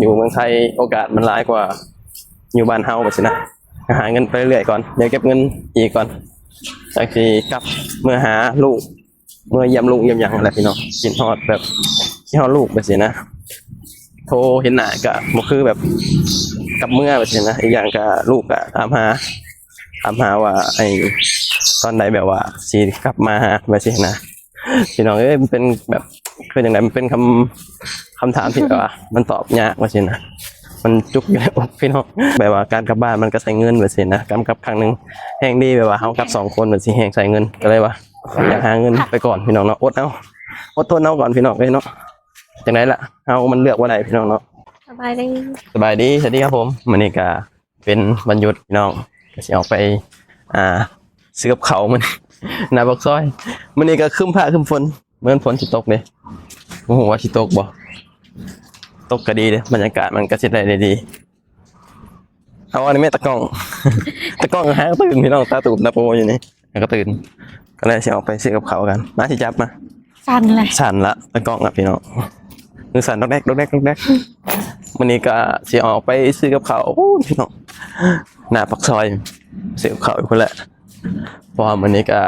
ຢູ່ເມືອງໄທໂອກາດມັນຫຼາຍກວ່າຢູ່ບ້ານເຮົາ ແບບຊີ້ນະ. ຫາເງິນໄປເລື້ອຍກ່ອນ ດຽວເກັບເງິນອີກກ່ອນ ຈັ່ງຊິກັບເມືອຫາລູກ ເມືອຢ້ຽມລູກຢ້ຽມຫຍັງຫັ້ນແຫຼະພີ່ນ້ອງ. ຄິດຮອດແບບ ຄິດຮອດລູກແບບຊີ້ນະ ໂທເຫັນໜ້າກະບໍ່ຄືແບບກັບເມືອແບບຊີ້ນະ. ອີກຢ່າງກະລູກກະຖາມຫາ ຖາມຫາວ່າ ໄອ້ ຕອນໃດແບບວ່າຊິກັບມາຫາແບບຊີ້ນະ. ພີ່ນ້ອງເອີຍ ມັນເປັນແບບ ຄືຈັ່ງໃດ ມັນເປັນຄຳ ຄຳຖາມທີ່ແບບວ່າມັນຕອບຍາກວ່າຊີ້ນະ ມັນຈຸກຢູ່ໃນອົກພີ່ນ້ອງ. ແບບວ່າການກັບບ້ານມັນກໍໃຊ້ເງິນວ່າຊີ້ນະ ການກັບຄັ້ງໜຶ່ງແຮ່ງດີ ແບບວ່າເຮົາກັບສອງຄົນມັນຊິແຮ່ງໃຊ້ເງິນ ກໍເລີຍວ່າຢາກຫາເງິນໄປກ່ອນພີ່ນ້ອງເນາະ. ອົດເອົາ ອົດທົນເອົາກ່ອນພີ່ນ້ອງເອີຍເນາະ. ຈັ່ງໃດລະ ເຮົາມັນເລືອກບໍ່ໄດ້ພີ່ນ້ອງເນາະ. ສະບາຍດີ ສະບາຍດີ ສະຫວັດດີຄັບຜົມ. ມື້ນີ້ກໍ ເປັນວັນຢຸດພີ່ນ້ອງ ກໍຊິອອກໄປ ອ່າ ຊື້ກັບເຂົ້າມື້ນີ້ ໜ້າປາກຊອຍ. ມື້ນີ້ກໍຄຶ້ມຟ້າຄຶ້ມຝົນ ເໝືອນຝົນຊິຕົກເດ້ ບໍ່ຮູ້ວ່າຊິຕົກບໍ່. ຕົກກໍດີເດ້ ບັນຍາກາດມັນກໍຊິໄດ້ດີ. ເອົາອັນນີ້ແມ່ຕາກ້ອງ ຕາກ້ອງຫາກະຕື່ນພີ່ນ້ອງ ຕາຕູບຕາໂປຢູ່ນີ້ ຫາກະຕື່ນ. ກໍເລີຍຊິອອກໄປຊື້ກັບເຂົ້າກັນ ມາ ຊິຈັບມາ. ສັ່ນແຫຼະ ສັ່ນລະ ຕາກ້ອງລະພີ່ນ້ອງ ມືສັ່ນດອກແດກ ດອກແດກ ດອກແດກ. ມື້ນີ້ກໍຊິອອກໄປຊື້ກັບເຂົ້າ ໂອ້ ພີ່ນ້ອງ ໜ້າປາກຊອຍ ຊື້ກັບເຂົ້າຢູ່ພຸ້ນແຫຼະ. ເພາະວ່າມື້ນີ້ກໍ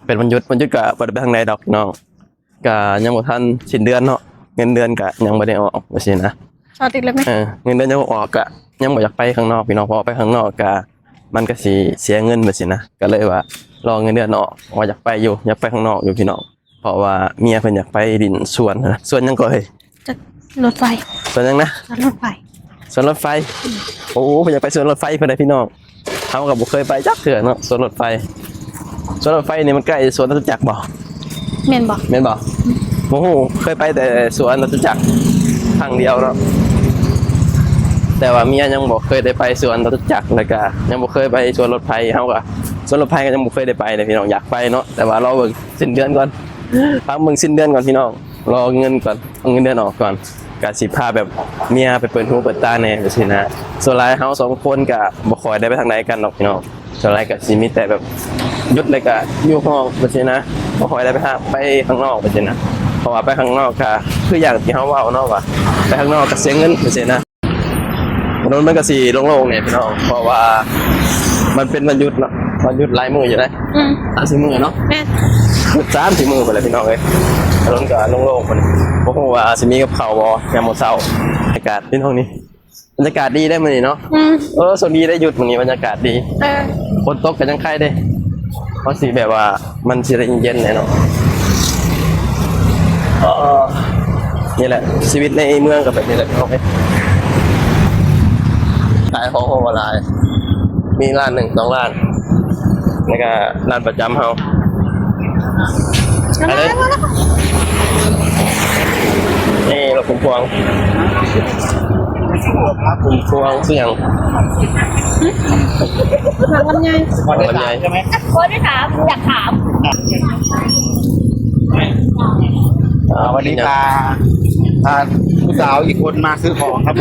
ເປັນວັນຢຸດ ວັນຢຸດກໍບໍ່ໄດ້ໄປທາງໃດດອກພີ່ນ້ອງ. ກະຍັງບໍ່ທັນສິ້ນເດືອນເນາະ ເງິນເດືອນກະຍັງບໍ່ໄດ້ອອກວ່າຊີ້ນະ. ຊອດອີກແລ້ວແມ່. ເອີ ເງິນເດືອນຍັງບໍ່ອອກ ກະຍັງບໍ່ຢາກໄປຂ້າງນອກພີ່ນ້ອງ ເພາະວ່າໄປຂ້າງນອກກະມັນກະຊິເສຍເງິນວ່າຊີ້ນະ. ກະເລີຍວ່າລໍເງິນເດືອນອອກ ວ່າຢາກໄປຢູ່ ຢາກໄປຂ້າງນອກຢູ່ພີ່ນ້ອງ ເພາະວ່າເມຍເພິ່ນຢາກໄປຫຼິ້ນສວນນະ. ສວນຫຍັງກໍເຮີ້ຍ? ລົດໄຟ. ສວນຫຍັງນະ? ສວນລົດໄຟ. ສວນລົດໄຟ. ໂອ້ ເພິ່ນຢາກໄປສວນລົດໄຟເພິ່ນນະພີ່ນ້ອງ. ເຮົາກໍບໍ່ເຄີຍໄປຈັກເທື່ອເນາະ ສວນລົດໄຟ. ສວນລົດໄຟນີ້ມັນໃກ້ສວນຈະຕຸຈັກບໍ່? ແມ່ນບໍ່? ແມ່ນບໍ່? ບໍ່ຮູ້ ເຄີຍໄປແຕ່ສວນຈະຕຸຈັກຄັ້ງດຽວເນາະ ແຕ່ວ່າເມຍຍັງບໍ່ເຄີຍໄດ້ໄປສວນຈະຕຸຈັກ ແລ້ວກະຍັງບໍ່ເຄີຍໄປສວນລົດໄຟ. ເຮົາກະສວນລົດໄຟກໍຍັງບໍ່ເຄີຍໄດ້ໄປເລີຍພີ່ນ້ອງ ຢາກໄປເນາະ ແຕ່ວ່າລໍເບິ່ງສິ້ນເດືອນກ່ອນ ຟັງເບິ່ງສິ້ນເດືອນກ່ອນພີ່ນ້ອງ ລໍເງິນກ່ອນ ເອົາເງິນເດືອນອອກກ່ອນ. ກະຊິພາແບບເມຍໄປເປີດຫູເປີດຕາແດ່ຈັ່ງຊີ້ນະ. ສ່ວນຫຼາຍເຮົາສອງຄົນກະບໍ່ຄ່ອຍໄດ້ໄປທາງໃດກັນດອກພີ່ນ້ອງ ສ່ວນຫຼາຍກະຊິມີແຕ່ແບບຢຸດແລ້ວກະຢູ່ຫ້ອງຈັ່ງຊີ້ນະ ບໍ່ຄ່ອຍໄດ້ໄປຫາ ໄປຂ້າງນອກຈັ່ງຊີ້ນະ. ເພາະວ່າໄປຂ້າງນອກກະຄືຢ່າງທີ່ເຮົາເວົ້າເນາະ ວ່າໄປຂ້າງນອກກະເສຍເງິນຈັ່ງຊີ້ນະ. ຖະໜົນມັນກະຊິໂລ່ງໆແດ່ພີ່ນ້ອງ ເພາະວ່າມັນເປັນວັນຢຸດເນາະ ວັນຢຸດຫຼາຍມື້ຢູ່ເດ້. ອືມ ສາມສີ່ມື້ເນາະ. ແມ່ນ ສາມສີ່ມື້ພຸ້ນແຫຼະພີ່ນ້ອງເອີຍ ຖະໜົນກໍໂລ່ງໆພຸ້ນ. ບໍ່ຮູ້ວ່າຊິມີກັບເຂົ້າບໍ່ຍາມມື້ເຊົ້າ. ບັນຍາກາດພີ່ນ້ອງນີ້ ບັນຍາກາດດີເດ້ມື້ນີ້ເນາະ. ອືມ ເອີ ໂຊກດີໄດ້ຢຸດມື້ນີ້ ບັນຍາກາດດີ. ເອີ ຝົນຕົກກໍຍັງໄຄເດ້ ເພາະຊິແບບວ່າມັນຊິໄດ້ເຢັນໆແດ່ເນາະ. ເອີ ນີ້ແຫຼະ ຊີວິດໃນເມືອງກໍແບບນີ້ແຫຼະພີ່ນ້ອງເອີຍ ຂາຍຂອງກໍບໍ່ຫຼາຍ ມີຮ້ານໜຶ່ງສອງຮ້ານ ແລ້ວກໍຮ້ານປະຈຳເຮົາ. ອັນນີ້ ນີ້ລົດພຸ້ມພວງ ພຸ້ມພວງຊື່ຫຍັງ? ໝາກລຳໄຍ ໝາກລຳໄຍ ບໍ່ໄດ້ຖາມ ຢາກຖາມ. ອ່າ ວັນນີ້ພາ ພາຜູ້ສາວອີກຄົນມາຊື້ຂອງຄັບ. ເມ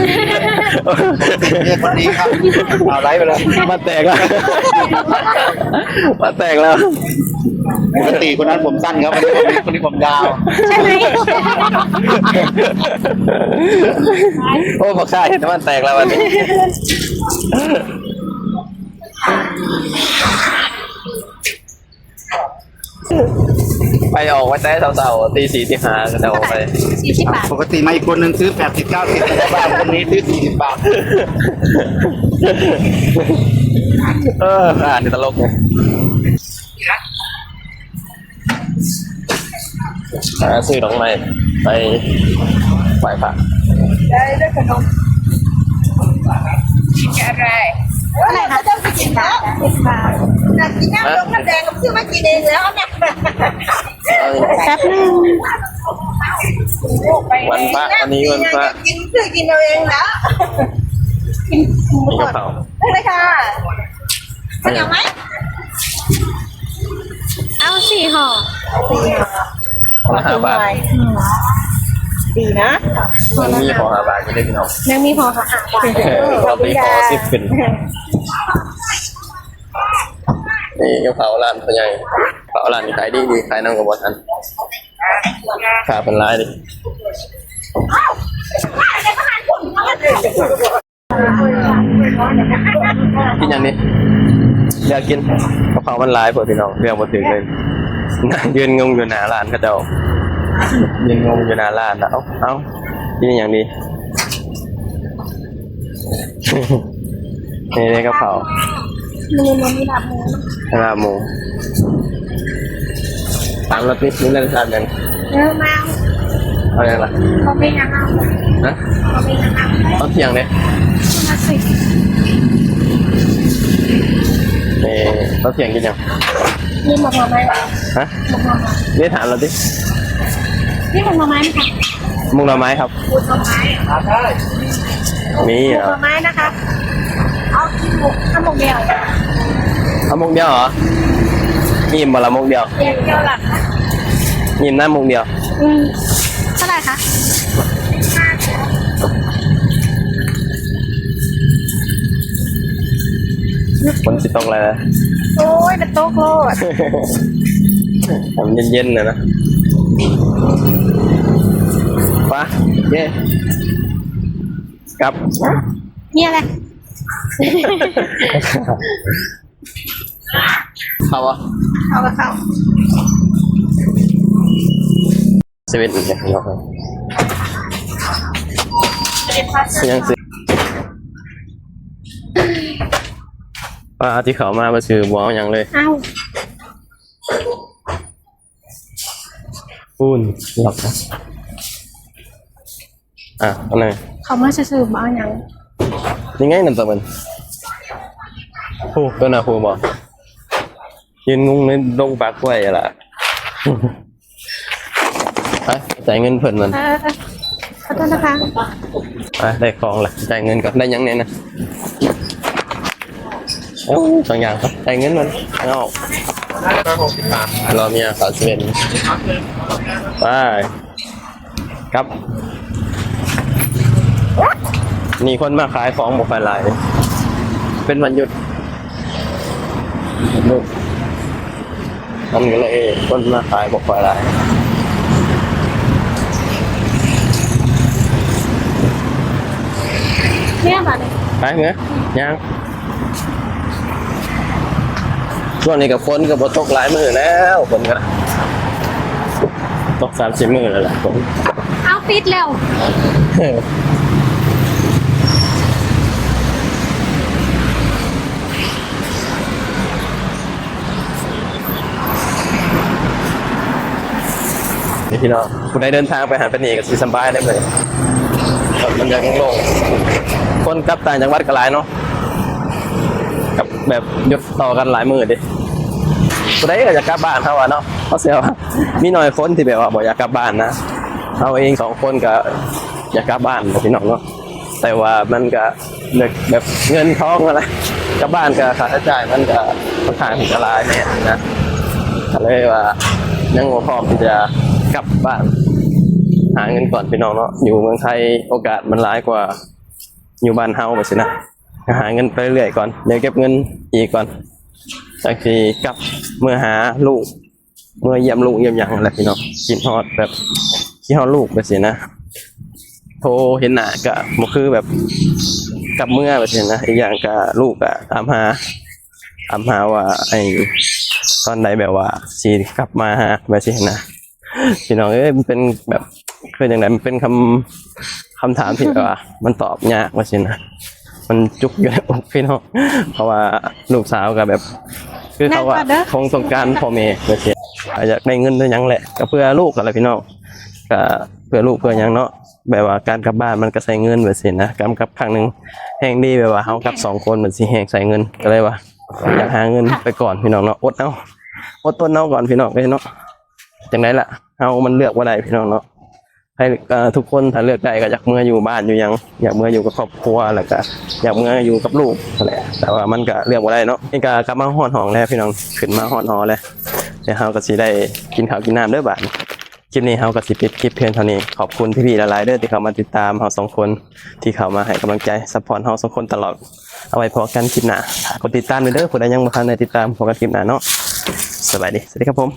ຍຄົນນີ້ຄັບ ເອົາໄລໄປແລ້ວ ມາແຕກແລ້ວ ມາແຕກແລ້ວ. ປົກກະຕິຄົນນັ້ນຜົມສັ້ນຄັບ ຄົນນີ້ ຄົນນີ້ຜົມຍາວ. ໃຊ່ໄໝ? ໂອ້ ບັກຊາຍເຫັນມັນແຕກແລ້ວບັດນີ້. ໄປອອກມາແຕ່ເຊົ້າໆ ຕີສີ່ ຕີຫ້າ ກໍຈະອອກໄປ. ສີ່ສິບບາດ. ປົກກະຕິມາອີກຄົນໜຶ່ງຊື້ແປດສິບ ເກົ້າສິບບາດ ຄົນນີ້ຊື້ສີ່ສິບບາດ. ເອີ ອ່ານຕະຫຼົກ. ຫາຊື້ດອກໄມ້ໄປໄຫວ້ພະ. ໄດ້ເດີຂະໜົມ. ກິນກັບອະໄລ? ເອີ ເຂົາເຈົ້າຊິກິນແລ້ວ ສິບບາດ. ຢາກກິນນ້ຳຕົ້ມນ້ຳແດງກໍຊື້ມາກິນເອງແລ້ວນະ. ແປັບໜຶ່ງ. ວັນພະ ວັນນີ້ວັນພະ. ກິນ ຊື້ກິນເອົາເອງແລ້ວ. ກິນ ກິນກັບເຂົ້າ. ເລີຍຄ່ະ. ເອົາຫຍັງໄໝ? ເອົາສີ່ຫໍ່. ສີ່ຫໍ່. ຄົນລະຫ້າບາດ. ອືມ ດີນະ. ຍັງມີຫໍ່ຫ້າບາດຢູ່ເດ້ພີ່ນ້ອງ. ຍັງມີຫໍ່ຫ້າບາດ. ເອີ ເຮົາຕີຫໍ່ສິບຂຶ້ນ. ນີ້ກັບເຂົ້າຮ້ານພໍ່ໃຫຍ່. ເຂົ້າຮ້ານນີ້ຂາຍດີດີ ຂາຍນຳກໍບໍ່ທັນ. ຄ່າເພິ່ນຫຼາຍເດ້. ກິນຫຍັງນີ້? ເລືອກກິນ ກັບເຂົ້າມັນຫຼາຍໂພດພີ່ນ້ອງ ເລືອກບໍ່ຖືກເລີຍ. ນາງຢືນງົງຢູ່ໜ້າຮ້ານເຂົາເຈົ້າ ຢືນງົງຢູ່ໜ້າຮ້ານ. ເອົາ ເອົາ ກິນຫຍັງດີ? ນີ້ເດ້ກັບເຂົ້າ ມີ ມີລາບໝູ ລາບໝູ. ຖາມລະຕິ ມີເລື່ອງຖາມຫຍັງ? ເອີ ມາ ເອົາຫຍັງລະ? ບໍ່ເປັນຫຍັງ ເອົາ ຮະ? ບໍ່ເປັນຫຍັງ ເອົາ ຕອນທ່ຽງເດ້? ມາສິ ເອີ ຕອນທ່ຽງກິນຫຍັງ? ມີໝາກໜໍ່ໄມ້ ຮະ? ໝາກໜໍ່ໄມ້ ນີ້ຖາມລະຕິ ມີໝາກໜໍ່ໄມ້ໄໝຄະ? ໝົກໜໍ່ໄມ້ຄັບ ໝົກໜໍ່ໄມ້ ມີ ໝົກໜໍ່ໄມ້ນະຄະ. ເອົາກິນໝົກ ເອົາໝົກດຽວ ເອົາໝົກດຽວເຫາະ? ອີ່ມບໍ່ລະໝົກດຽວ? ອີ່ມນະໝົກດຽວ. ອືມ ເທົ່າໃດຄະ? ຝົນຊິຕົກແລ້ວນະ. ໂອ້ຍ ມັນຕົກໂລດ ໃຫ້ມັນເຢັນໆ ນະນະ. ໄປ ເຢ້ ກັບ ເນຍແຫຼະ ເຂົ້າບໍ່? ເຂົ້າກໍເຂົ້າ ເຊເວັນອີກແລ້ວ ຍັງຊິ ປ້າທີ່ເຂົ້າມາບໍ່ຊື້ບໍ່ເອົາຫຍັງເລີຍ. ເອົ້າ ປູນ ລັອກນະ. ອ່ະ ອັນນັ້ນ ເຂົ້າມາຊື່ໆ ບໍ່ເອົາຫຍັງ. ນີ້ໄງ ນ້ຳຕາເພິ່ນ ຜູ້ ຕົວໜ້າຜູ້ບໍ່? ຢືນງົງໃນດົງປາກກ້ວຍຫັ້ນລະ. ໄປ ຈ່າຍເງິນເພິ່ນມັນ ເອີ ຂໍໂທດນະຄະ. ໄປ ໄດ້ຂອງລະ ຈ່າຍເງິນກ່ອນ. ໄດ້ຫຍັງແດ່ນະ? ເອົາ ສອງຢ່າງ ໄປ ຈ່າຍເງິນມັນ ເອົາ ລໍເມຍເຂົ້າເຊເວັນ ໄປ ກັບ ນີ້ຄົນມາຂາຍຂອງບໍ່ຄ່ອຍຫຼາຍ ເປັນວັນຢຸດ ວັນຢຸດ ມັນກໍເລີຍຄົນມາຂາຍບໍ່ຄ່ອຍຫຼາຍ. ເມືອບາດນີ້ ໄປເມືອ ຍ່າງ. ຊ່ວງນີ້ກໍຝົນກໍບໍ່ຕົກຫຼາຍມື້ແລ້ວ ຝົນກໍຕົກສາມສີ່ມື້ແລ້ວລະ ຝົນ. ເອົາ ປິດແລ້ວ. ນີ້ພີ່ນ້ອງ ຜູ້ໃດເດີນທາງໄປຫັ້ນໄປນີ້ກໍຊິສະບາຍເດ້ ມັນຍັງໂລ່ງ. ຄົນກັບຕ່າງຈັງຫວັດກໍຫຼາຍເນາະ ກັບແບບຢຸດຕໍ່ກັນຫຼາຍມື້ເດ້. ຜູ້ໃດກໍຢາກກັບບ້ານເຮົາວ່າເນາະ ເຮົາເຊື່ອວ່າມີໜ້ອຍຄົນທີ່ແບບວ່າບໍ່ຢາກກັບບ້ານນະ. ເຮົາເອງສອງຄົນກໍຢາກກັບບ້ານນະ ພີ່ນ້ອງເນາະ ແຕ່ວ່າມັນກໍ ແບບເງິນທອງຫັ້ນນະ ກັບບ້ານກໍຄ່າໃຊ້ຈ່າຍມັນກໍຄ່ອນຂ້າງທີ່ຈະຫຼາຍແດ່ນະ ກໍເລີຍວ່າຍັງບໍ່ພ້ອມທີ່ຈະກັບບ້ານ. ຫາເງິນກ່ອນພີ່ນ້ອງເນາະ ຢູ່ເມືອງໄທໂອກາດມັນຫຼາຍກວ່າຢູ່ບ້ານເຮົາ ແບບຊີ້ນະ. ຫາເງິນໄປເລື້ອຍກ່ອນ ດຽວເກັບເງິນອີກກ່ອນ ຈັ່ງຊິກັບເມືອຫາລູກ ເມືອຢ້ຽມລູກຢ້ຽມຫຍັງຫັ້ນແຫຼະພີ່ນ້ອງ. ຄິດຮອດແບບ ຄິດຮອດລູກແບບຊີ້ນະ ໂທເຫັນໜ້າກະບໍ່ຄືແບບກັບເມືອແບບຊີ້ນະ. ອີກຢ່າງກະລູກກະຖາມຫາ ຖາມຫາວ່າ ໄອ້ ຕອນໃດແບບວ່າຊິກັບມາຫາແບບຊີ້ນະ. ພີ່ນ້ອງເອີຍ ມັນເປັນແບບ ຄືຈັ່ງໃດ ມັນເປັນຄຳ ຄຳຖາມທີ່ແບບວ່າມັນຕອບຍາກວ່າຊີ້ນະ ມັນຈຸກຢູ່ໃນອົກພີ່ນ້ອງ. ເພາະວ່າລູກສາວກໍແບບ ຄືເຂົາວ່າ ນັ່ງກ່ອນເດີ ຄົງຕ້ອງການພໍ່ແມ່ວ່າຊີ້ ຢາກໄດ້ເງິນໄດ້ຫຍັງແຫຼະ ກໍເພື່ອລູກຫັ້ນແຫຼະພີ່ນ້ອງ ກໍເພື່ອລູກເພື່ອຫຍັງເນາະ. ແບບວ່າການກັບບ້ານມັນກໍໃຊ້ເງິນວ່າຊີ້ນະ ການກັບຄັ້ງໜຶ່ງແຮງດີ ແບບວ່າເຮົາກັບສອງຄົນມັນຊິແຮງໃຊ້ເງິນ ກໍເລີຍວ່າຢາກຫາເງິນໄປກ່ອນພີ່ນ້ອງເນາະ. ອົດເອົາ ອົດທົນເອົາກ່ອນພີ່ນ້ອງເອີຍເນາະ. ຈັ່ງໃດລະ ເຮົາມັນເລືອກບໍ່ໄດ້ພີ່ນ້ອງເນາະ. ໃຜ ເອີ ທຸກຄົນຖ້າເລືອກໄດ້ກໍຢາກເມືອຢູ່ບ້ານຢູ່ຫຍັງ ຢາກເມືອຢູ່ກັບຄອບຄົວ ແລ້ວກໍຢາກເມືອຢູ່ກັບລູກຫັ້ນແຫຼະ ແຕ່ວ່າມັນກໍເລືອກບໍ່ໄດ້ເນາະ. ນີ້ກໍກັບມາຮອດຫ້ອງແລ້ວພີ່ນ້ອງ ຂຶ້ນມາຮອດຫໍແລ້ວ ແລ້ວເຮົາກໍຊິໄດ້ກິນເຂົ້າກິນນ້ຳເດີບາດນີ້. ຄລິບນີ້ເຮົາກໍຊິປິດຄລິບພຽງເທົ່ານີ້. ຂອບຄຸນພີ່ໆຫຼາຍໆເດີ ທີ່ເຂົ້າມາຕິດຕາມເຮົາສອງຄົນ ທີ່ເຂົ້າມາໃຫ້ກຳລັງໃຈ ຊັບພອດເຮົາສອງຄົນຕະຫຼອດ. ເອົາໄວ້ພໍ້ກັນຄລິບໜ້າ. ຝາກກົດຕິດຕາມແດ່ເດີ ຜູ້ໃດຍັງບໍ່ທັນໄດ້ຕິດຕາມ. ພໍ້ກັນຄລິບໜ້າເນາະ. ສະບາຍດີ. ສະຫວັດດີຄັບຜົມ.